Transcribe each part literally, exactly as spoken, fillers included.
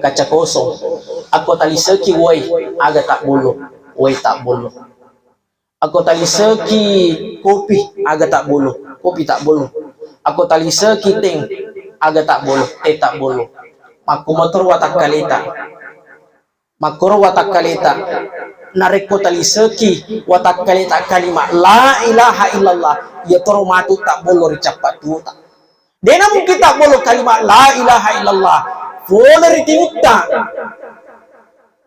kaca kosong. Akko taliseki wai, aga tabbollo, wai tabbollo. Akko taliseki kopi, aga tabbollo, kopi tabbollo. Akko taliseki teng, aga tabbollo, teh tabbollo. Makko motoro watakkaleta. Makkoro watakkaleta, narekko taliseki watakkaleta kalimat la ilaha illallah, iyatoro matu tabbollo ri cappa tuota. Dena mungkin tabbollo kalimat la ilaha illallah pole ri timutta.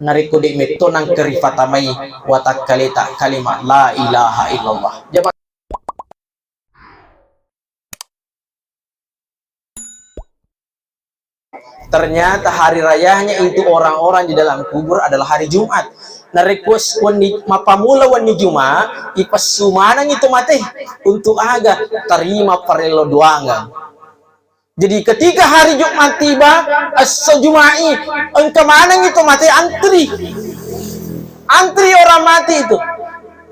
Narekko de metto nangka rifatamai watakkaleta kalimat la ilaha illallah. Jama- Ternyata hari rayanya itu orang-orang di dalam kubur adalah hari Jumat. Narekko s-, wenni, mappammula wenni Juma, ipessu manengngi to mate untuk aga? Terima parello doangang. Jadi ketika hari Jumat tiba, esso Jumai, engka manengngi to mate antri. Antri orang mati itu.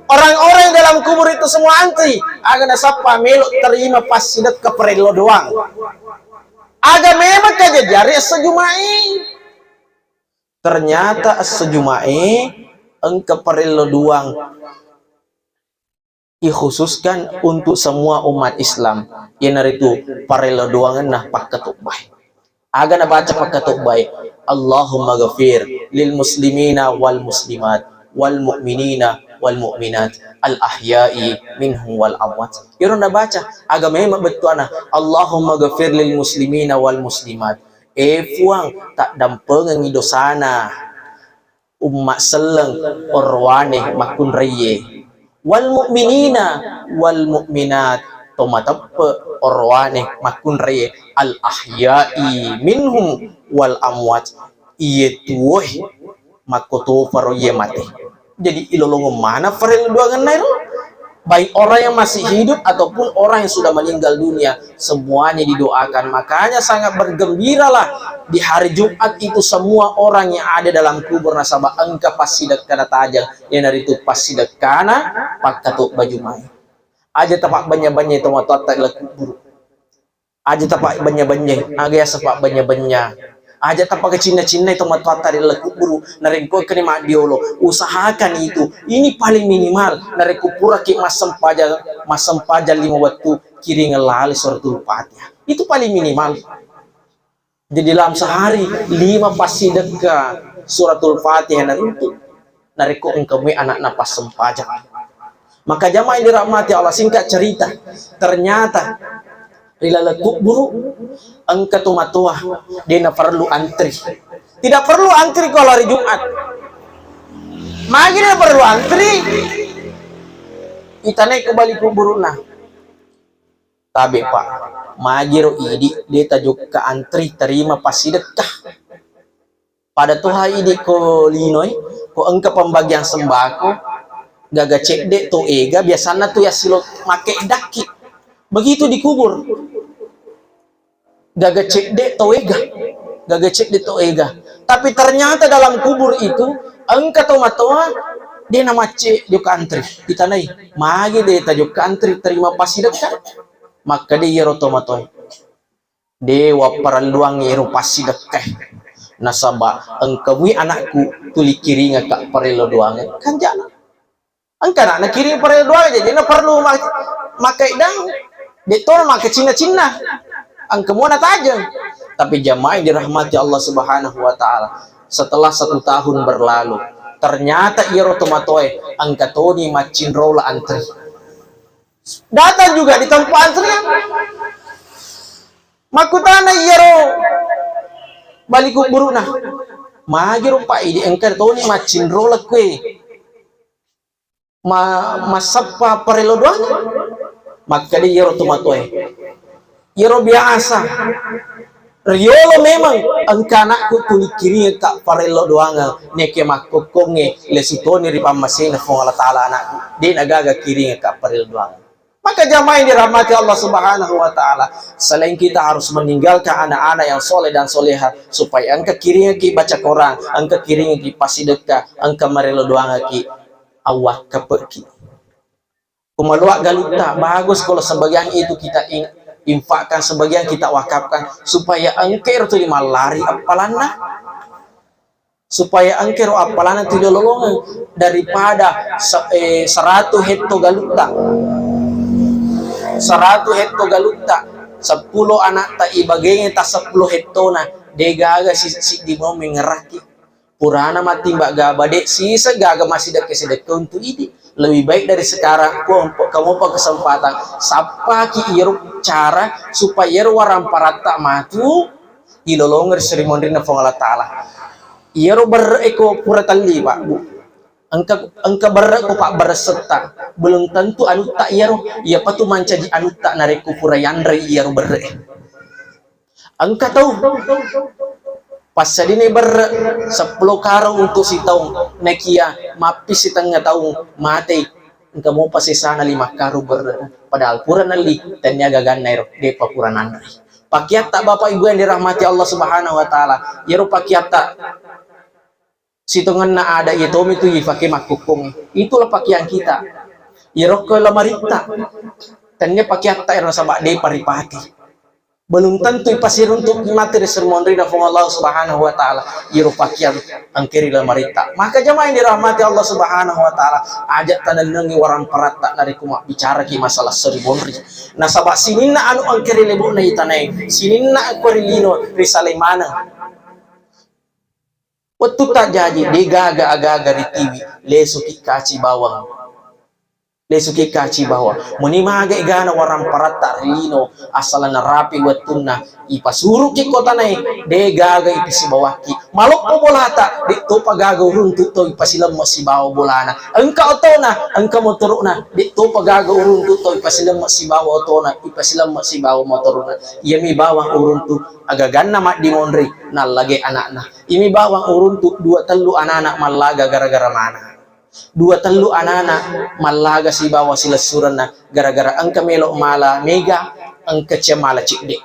Orang-orang yang dalam kubur itu semua antri. Aga nasappa melo terima passidekka parello doang. Aga memang kajajari esso Jumai. Ternyata esso Jumai engka parello doang dikhususkan untuk semua umat Islam, iyanaritu parello doangenna pakkatobbae. Aga nabaca pakkatobbae, Allahumma ghafir lil muslimina wal muslimat wal mu'minina wal mu'minat al ahya'i minhum wal amwat. Iyaro nabaca, aga memang bettuanna, Allahumma ghafir lil muslimina wal muslimat. Eh Puang, taddampengengngi dosana umma selleng orowane makkunraiye, wal mu'minina wal mu'minat, to mateppe orowane makkunraiye, al ahya'i minhum wal amwat, iye tuwoe makkotoparo iye mate. Jadi ilolongeng maneng parellu doangenna ero. Baik orang yang masih hidup ataupun orang yang sudah meninggal dunia, semuanya didoakan. Makanya sangat bergembiralah di hari Jumat itu semua orang yang ada dalam kubur nasaba engka passidekka natajeng, iyanaritu passidekkana pakkatobba Jumai. Aja tapabbanya-banyai tomatoatta ri kuburu. Aja tapabbenya-benyai, aga yaseng pabbenya-benya. Aja tapakecinna-cinnai tomatoatta ri laleng kuburu, narekko engkani maddiolo, usahakan itu. Ini paling minimal, narekko puraki massempajang, massempajang lima wettu, kiringeng lale suratul Fatihah. Itu paling minimal. Jadi dalam sehari, lima passidekka suratul Fatihah naruntu. Narekko engka mui anakna passempajang. Maka jamaah yang dirahmati Allah, singkat cerita, ternyata ri laleng kuburu engka tomatoa de naparellu antri. Tidak perlu antri kalau hari Jumat. Magi de perlu antri, itanai ko bali kuburuna. Tabe, Pak. Magiro idi de tajokka antri terima passidekka. Pada toha idi ko linoe, ko engka pembagian sembako, gaga cedde to ega, biasanna tu yassilo makeddakki. Begitu dikubur. Gaga cedde to ega. Gaga cedde to ega. Tapi ternyata dalam kubur itu engka tomatoa de namacce jokka antri. Ditanai, magi de tajokka antri terima passidekka? Makkeda iyaro tomatoe, de wapparelluang ero passidekkae. Nasaba engka mui anakku tuli kiringekka parello doangeng. Kanjana. Engka anakna kiring parello doangeng, jadi na perlu ma-, makkeddang. De to makkecinna-cinna. Engka mua natajeng. Tapi jamaah yang dirahmati Allah Subhanahu wa Ta'ala, setelah satu tahun berlalu, ternyata iyaro tomatoe engka toni maccinrola antri. Datang juga di tempat antrian. Makkutana iyaro bali kuburuna, magiro Pak, idi engka toni maccinrola kue ma-, massappa parello doang. Makkeda iyaro tomatoe, iyaro biasa riolo memang engka anakku tuli kiringekka parello doangeng, nekke makkokkongnge lesu toni ri pammasena Puang Allah Ta'ala anakku, de nagaga kiringekka parello doangeng. Maka jamaah yang dirahmati Allah Subhanahu wa Ta'ala, selain kita harus meninggalkan anak-anak yang soleh dan soleha, supaya engka kiringekki baca Quran, engka kiringekki passidekka, engka marello doangekki awakkape'ki. Kumaloa galutta, bagus kalau sebagian itu kita ingat. Infakkan sebagian, kita wakafkan, supaya engka ero tuli mallari appalanna, supaya engka ero appalanna tuli lolongeng daripada se-, eh, seratu hetto galutta, seratu hetto galutta, seppulo anakta ibagenge ta seppulo hettona, degaga si-, siddi mo mengerakki. Purana mattimba gaba, de siseng gaga massidekka-sidekka untuk idi. Lebih baik dari sekarang, ko-, kamupa kesempatan, sappaki iyaro cara supaya iyaro waramparatta matu ilolongeng ri seri monrinna Puang Allah Ta'ala. Iyaro berre e ko pura telli, Pak, Bu. Engka, engka berre ko pabberessetta. Belum tentu anutta iyaro, iyapatu mancaji anutta narekko pura yanre iyaro berre e. Engka tau passadini berre seppulo karung untuk sitaung, nakia mappis sitengnga taung, matei, engka mopa sesana lima karung berre, padahal pura nelli, tennia gaganna ero, depa pura nanrei. Pakeatta Bapak Ibu yang dirahmati Allah Subhanahu wa Ta'ala, iyaro pakeatta sitongenna ada, iya tomi tu ipake makkukkungnge. Itulah pakaian kita. Iyarokko lamaritta. Tennia pakeatta ero nasaba depa ripake. Belum tentu ipasiruntuk mate ri seri monrinna Puang Allah Subhanahu wa Ta'ala iyaro pakaian engka ri lamaritta. Maka jamaah yang dirahmati Allah Subhanahu wa Ta'ala, aja tanennengi waramparatta narekko mabbicaraki masalah seri monri. Nasaba sininna anu engka ri lebo'na itanae, sininna engka ri lino risalai maneng. Wettutta jaji, degaga aga-aga ritiwi, lesuki kaci bawang. Lesuki kaci bawang. Muni maga egana waramparatta ri lino, assalna narapi wettunna, ipasuruki ko tanae, degaga ipisibawakki. Maloppo bolata, de topa gaga uruntu to ipasilemme sibawa bolana. Engka otona, engka motoro'na, de topa gaga uruntu to ipasilemme sibawa otona, ipasilemme sibawa motoro'na. Iyami bawang uruntu agaganna maddimonri, nallage anakna. Imi bawang uruntu dua tellu anana mallaga gara-gara mana. Dua tellu anana mallaga sibawa silessurenna gara-gara engka melo mala mega, engka cia mala cedde.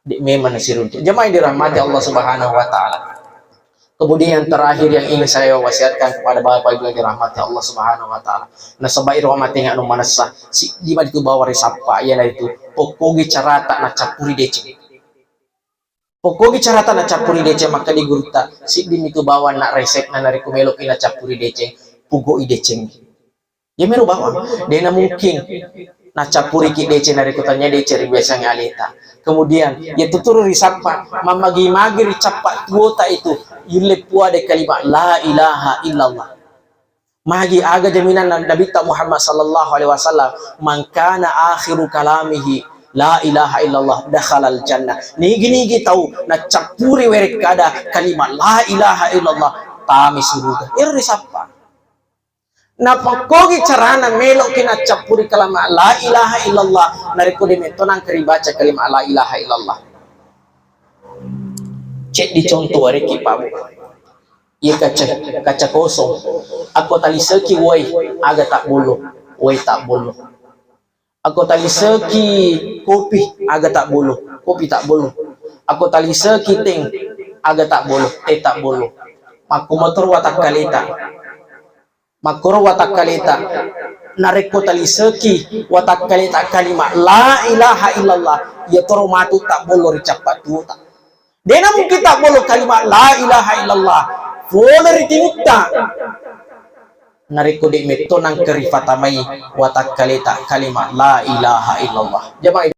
De memang nasiruntu. Jamaah yang dirahmati Allah Subhanahu wa Ta'ala. Kemudian yang terakhir yang ingin saya wasiatkan kepada Bapak Ibu yang dirahmati Allah Subhanahu wa Ta'ala. Nasaba iro matengah anu manessa, siddi matu bawa risappa, iyanaritu pokkogi carata nacappuri deceng. Pokkogi carata nacappuri deceng, makkeda gurutta, siddimi tu bawang na resepna narekko meloki nacappuri deceng, pugoi deceng. Iyamiro bawang, dena mungkin nacappuriki deceng narekko tania deceng ribiasang aleta. Kemudian, iya tuturu risappa, mammagi-magi ricappa tuota itu, yulle puade kalimat la ilaha illallah. Magi aga jaminan Nabitta Muhammad sallallahu alaihi wasallam, "Man kana akhiru kalamihi la ilaha illallah dakhalal jannah." Nigi-nigi tau nacappuri werekkada kalimat la ilaha illallah, tami suruga. Ero risappa. Napakkogi carana meloki nacappuri kalimat la ilaha illallah, narekko de metto nangka ribaca kalimat la ilaha illallah. Ceddi contoh warekki, Pak. Iya kaca, kaca kosong. Akko taliseki woi, aga tabbollo? Woi tabbollo. Akko taliseki kopi, aga tabbollo? Kopi tabbollo. Akko taliseki teng, aga tabbollo? Teh tabbollo. Makko motoro watakkaleta. Makkoro watakkaleta, narekko taliseki watakkaleta kalimat la ilaha illallah, iyatoro matu tabbollo ri cappa tuota. Dena mungkin tabbollo kalimat la ilaha illallah pole ri timutta, narekko de metto nangka rifatamai watakkaleta kalimat la ilaha illallah. Jamaah